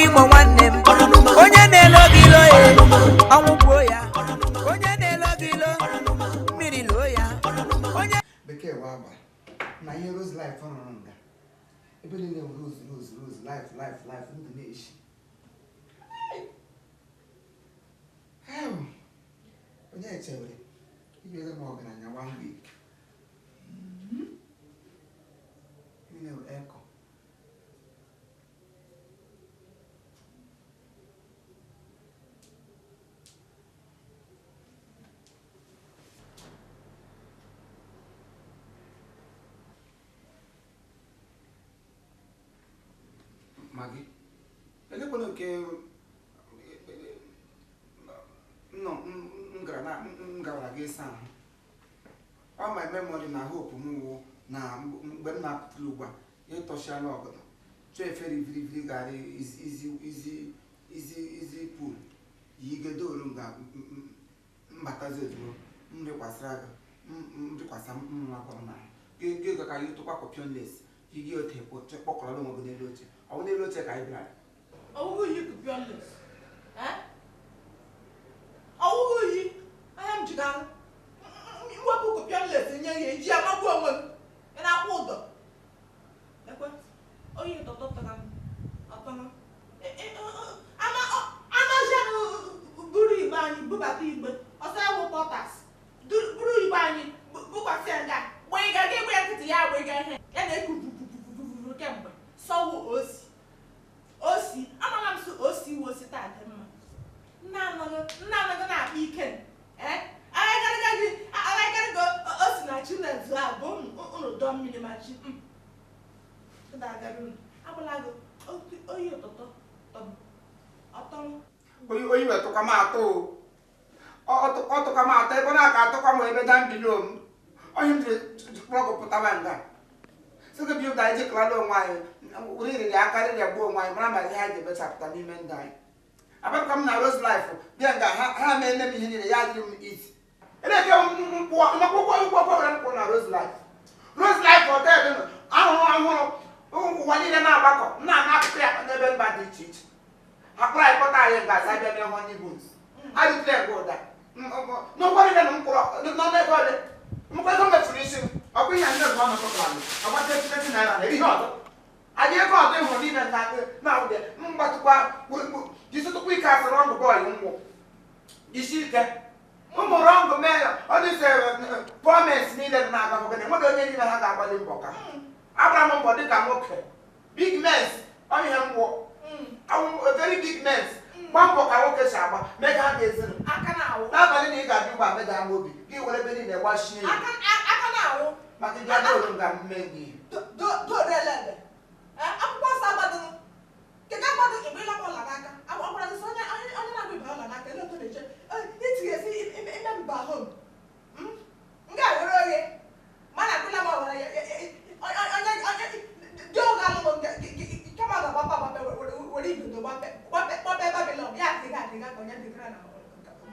Imo nwanne m, onye na-elo gị ilo ya, ọnwụ gbuo ya. Onye na-elo gị ilo, mmiri loo ya. Onye Bekee wa agba na ihe Rose Life rụrụ nga ebe niile wụ Rose, Rose, Rose Life, Life, Life, ndụ na-eshi. Ew, onye echewere inyere m ọgaranya one week niile wụ eko. Maggi, elekwana nke nọ m gara na m gawara gị ịsa ahụ. Ọ my memory na hope m wụ na mgbe m na-apụtara ugbu a, ịtọchiala ọgọdọ chọọ efere iviriviri gara izi izi izi izi pool yigedoru m ga mbatazi ozugbo m rịkwasịra gị m rịkwasa m nwa na gị ga ka gị tụkwa kọpionles gị ote kpọkọrọ onwe gị n'elu oche. Ọ bụ n'elu oche ka anyị bịara. Ọwụghị yi kọpionles. Ọwụghị yi anya m jiga mwepụ kọpionles nye ya eji amagbu onwe m. Ị na-akwụ ụdọ. Ekwe oyi tọtọ tara m ọtọma. Amazianụ buru igbe anyị bubata igbe ọsọ ewu pọtas buru igbe anyị bukwasị ya nga gbịga gị egbe ya nkịtị ya agbịga ihe ya na-eku vuvuvuvuvu kemgbe sọwụ osi osi amara m sị osi iwe osi taa dị mma. Nna anaghị na-akpa ike agharịgarịga osi na chi na-ezu abụ unu dọọ mmiri ma chi unu agbala gị oyi ụtụtụ ọtọm. Oyi wetụkwa m atọ ọtụkwa m atọ ebe na-aka atụkwa m ebe dambilo m onye m jiri kpọrọ pụtaba nga sị gị bịa anyị jikọrọla onwe anyị rịrị aka rịrịa gbuo onwe anyị mara ma ihe anyị ga-emechapụta n'ime ndụ anyị. Abakwa m na Rose Life bịa nga ha meele m ihe niile ya adịrị m izi eleke mkpụkwụkwọ ụgwọ gwara m kwụrụ na Rose Life. Rose Life hotel nọ ahụrụ ọhụrụ ụwa niile na-agbakọ na-ana akụkọ ya n'ebe mba dị iche iche. Akpụrụ anyị kpọta anyị nga asa bịa mee honey buns adịtụle nke ụda n'ụgwọ niile na mkpụrụ n'ọnụ ego ole mkpụrụ ego mefuru isi m ọkwa ihe ndị ọzọ nọkọtara m ọgbata ₦20 na ihe ọzọ adị ego ọzọ ịhụrụ niile na-awụde mgbatụkwa jisitụkwa ike asị rọngụ bọọlụ nwụ isi ike ụmụ rọngụ mee ya ọ dịse pọmens niile dị na-aga nwoke na enweghị onye niile ha ga-agbalị mbọ ka agbara m mbọ dịka nwoke big mens ọ ihe ngwụ very big mens gba mbọ ka nwoke si agba mega ha ga-ezinu n'abalị na ị ga-abịa ụgbọ mega ha obi gị were ebe niile gbachie ya maka ịbịa dooru nga mme gị. Akwụkwọ nsọ agbadoro kedu agbado mgbe ịlakwa ụlọ n'aka agwara gị sị onye na-agba ibe ụlọ n'aka ele otu na-eche itighesi ime mba hom m ga-ewere oghe mana akwụla m ọbara onye dị oge alụlụ kama ọ ga-agbapụ agbape were igodo gbape Babilọn ya adịghị adịghị ka onye dịgara na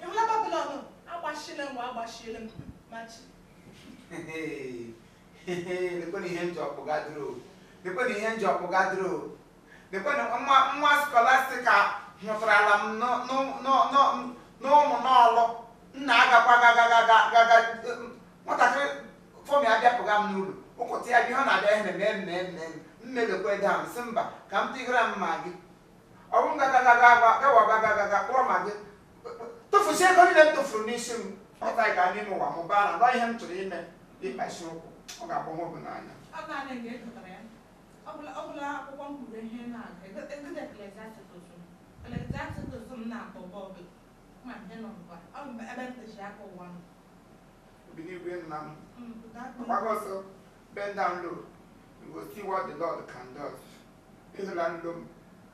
hụla Babilọn agbachile m agbachile m machi. Lekwana ihe njọ ọkpụgadoro lekwana ihe njọ ọkpụgadoro lekwana nwa skolastika hụtarala m n'ụmụ n'ọlụ nna agakwa gagagagaga nwatakịrị fọm ya bịapụga m n'ụlọ ụkwụtụ ya bịa ọ na-abịa ihe na mme mme mmelekwe dam sị mba ka m tigara m ma gị ọ bụ m gagagagawa kpọrọ ma gị tụfusie ego niile m tụfuru n'isi m ọta ga n'ime ụwa m baa na nọ ihe m chọrọ ime ịkpachi ụkwụ ọ ga-agba nwa bụ n'anya. Ọ bụla akwụkwọ m kwuru ihe na-aga Obi n'igwe nna m gbago ọsọ bend down low you go see what the Lord can do. Ịhụla nlo m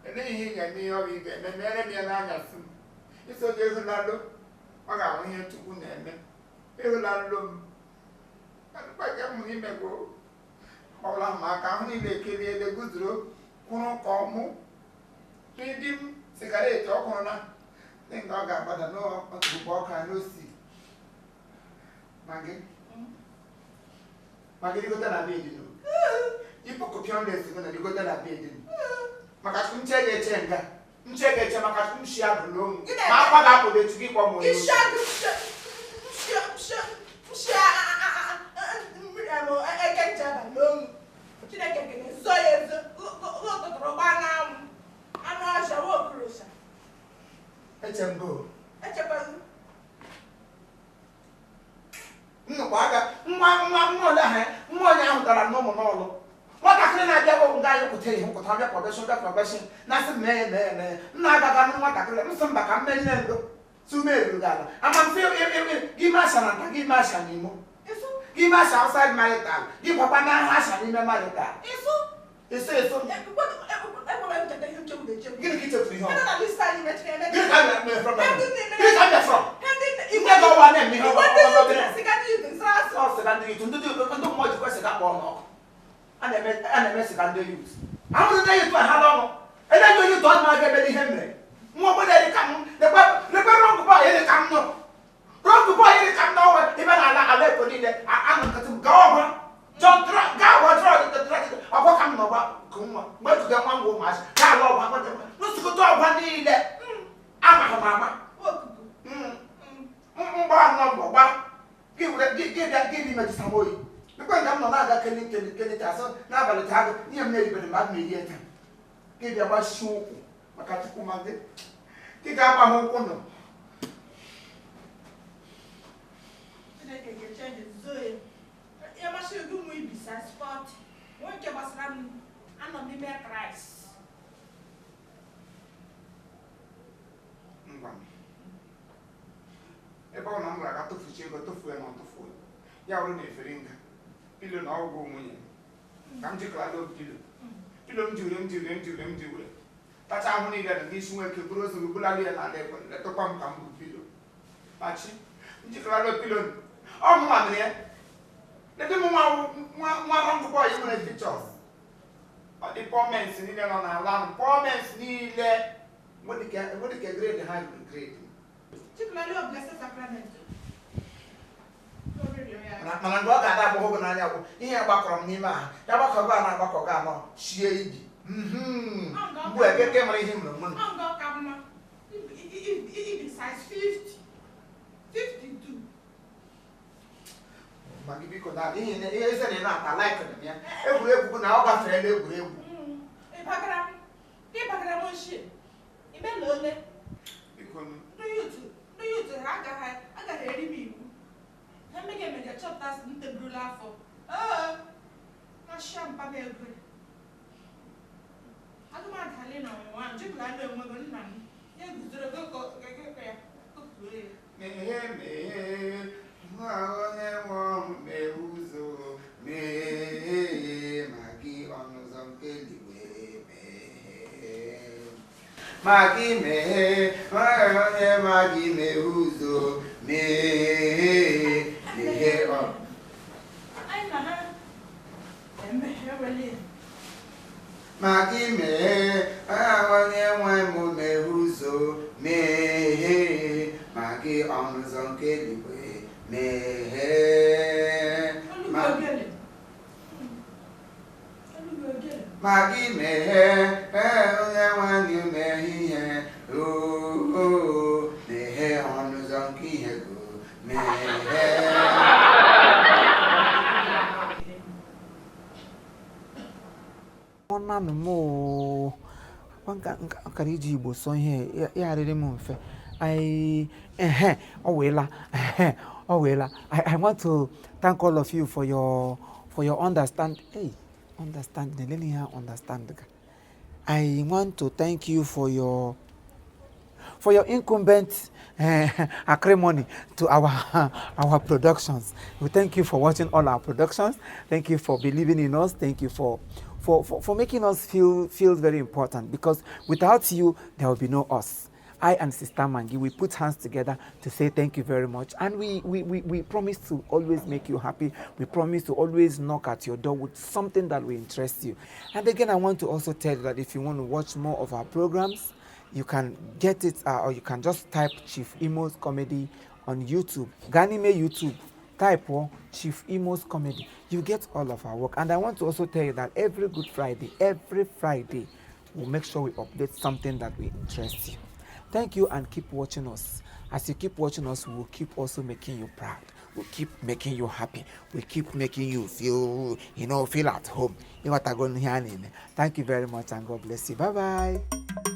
elee ihe ị ga-eme ihe ọ bụ ị ga-eme mere m ya n'anyasị m iso gị ịhụla nlo ọ ga-ahụ ihe Chukwu na-eme ịhụla nlo m adịkwa m imego ọbụla m aka ahụ niile ekeriele guzoro kwụrụ ka ọmụ ndị m sigareti ọkụrụ na ndị nga ọ ga-agbada n'okpukpe ọka n'osi ma gị rigote na bed nụ yipụ kọpịọn na rigote na bed nụ maka nche ga-eche nga. Nche ga-eche maka nshi agụrụ onwu. Gị na-eme- Ma akwa ga-apụdo echi gị kpọọ m onye Ishi oshi. agụ nshi eke nche abalị n'onwu. Chineke kene zo ya ezo ụtụtụrụ gbaa n'anwụ anụ ọhịa nwa okorosha. Eche mbụ. Echekwaghị. Nnukwu aka nwa nwa nwa ole ha nwa onye ahụ dara n'ụmụ n'ọlụ nwatakịrị na-abịa bụ nga anyị kwụta ihe nkwụta bịa prọbeshọn bịa prọbeshọn na-asị m mee ya mee ya mee ya m na-agaga nụ nwatakịrị m sị mba ka m mee ndo tume eruru gị ala ama m sị gị mee asha na nta gị mee asha n'imo Ịsụ gị mee asha outside marital gị gwakwa na aha asha n'ime marital ịsụ eso eso ekwela m cheta ihe m chegbu echegbu. Gịnị ka i chefuru ihe Ebe ọ na list anyị mechara emecha. Gịnị ka m mere from Ndị na-eme- Gịnị ka m mere from Ndị Nne gị ọwa na-eme ihe Igwe ọwa ndị ọwa youth obere. na-esiga ndị youth nsọ asụ. Ọ sịga ndị youth ndị mmụọ jikwa sịga kpọọ n'ọkụ a na-eme sịga ndị youth ahụrụ ndị youth a ha n'ọnụ ele ndị youth ọ na-aga ebe ihe mere nwa obodo dị ka m lekwe lekwe wrong boy dị ka m nọ wrong boy dị ka m n'ọnwa ebe na ala ala eko niile anụ nkịtị m gaa ọgwa John drọ gaa ọgwa drọ dị drọ dị ọgwa ka m nọgwa nke nwa mgbe etuga nwa ngwa ụmụazị gaa ala ọgwa nsukọta ọgwa niile amaghị m ama. Okuku. Mgba anọ mbọ gba gị were gị gị bịa gị n'ime jisa m oyi lekwe nga m nọ na-aga keli keli keli ta asọ n'abalị taa agụ ihe m na-eribere ma m erie taa gị bịa gbasie ụkwụ maka Chukwu ma gị gị ga-agba ha ụkwụ nọ. Chineke ga-echenji zoo ya. Ya masị gị ụmụ ibi size 40. Nwe nke gbasara m anọ m n'ime Kraịst. Ngwa m. Ebe ọ na m gara aga tụfuchi ego tụfuo ya na ọtụfuo ya wụrụ na efere nga pilo na ọgwụ nwunye m ka m jikọrọ n'obi pilo pilo m jiwere m jiwere m jiwere m jiwere tacha ahụ niile dị n'isi nwoke bụrụ ozu gị bụlalụ ya n'ala ekwe letụkwa m ka m bụ pilo machi m jikọrọ n'obi pilo ọ mụnwa mere ya leta m nwa nwa nwa wrong boy nwere features ọ dị pọmens niile nọ n'ala ahụ pọmens niile nwedịka grade ha ruru grade. Chikulali of Blessed Sacrament. Oriri ya. Mana mgbe ọ ga-ada agbọghọ gị n'anya bụ ihe gbakọrọ m n'ime ahụ ya gbakọ gị na agbakọ gị anọ shie ibi mgbe ekeke mara ihe mere mụ. Ọ nga ọ ka mma. Ibi size 50. 52. Ma gị biko na ihe ihe eze na ị na-ata laik m ya egwuregwu bụ na ọ gafeela egwuregwu. Ịbagara m. Ịbagara m ochie. Imela ole? Biko nụ. Ndị youth ha agaghị eri m iwu. Ha emega emega chọpụta sị m teburula afọ. Ee, mashia mpa m ego. Agụmadali na ọnwụnwa jupụta ndị onwe gị nna m. Ya guzoro gị ya kụtuo ya. Meghee meghee nwa onye nwe ọrụ meghee ụzọ meghee ma gị ọnụ ụzọ nke eluigwe meghee ma gị meghee nwa onye ma gị meghee ụzọ meghee meghee ọnụ. Anyị na ha emeghewele ya. Ma gị meghee onye nwe m meghee ụzọ meghee ma gị ọnụ ụzọ nke eluigwe meghee Olu ma gị ogele. Olu gị ogele. Ma gị meghee onye nwe anyị meghee ihe oo meghee ọnụ ụzọ nke ihe go meghee. Ọnanụ m oo. Akwa nkara iji Igbo sọ ihe ya arịrị m mfe. I ehe ọ weela ehe ọ weela. I want to thank all of you for your understand, hey, understanding. Let me hear understand ga. I want to thank you for your incumbent acrimony to our productions. We thank you for watching all our productions. Thank you for believing in us. Thank you for making us feel very important, because without you there will be no us. I and Sister Mangi, we put hands together to say thank you very much. And we promise to always make you happy. We promise to always knock at your door with something that will interest you. And again, I want to also tell you that if you want to watch more of our programs, you can get it, or you can just type Chief Imo's Comedy on YouTube. Ganime YouTube, type oh, Chief Imo's Comedy. You get all of our work. And I want to also tell you that every Good Friday, every Friday, We'll make sure we update something that will interest you. Thank you and keep watching us. As you keep watching us, we'll keep also making you proud. We'll keep making you happy. We keep making you feel at home. Ịghọtago ihe a na-eme. Thank you very much and God bless you. Bye bye.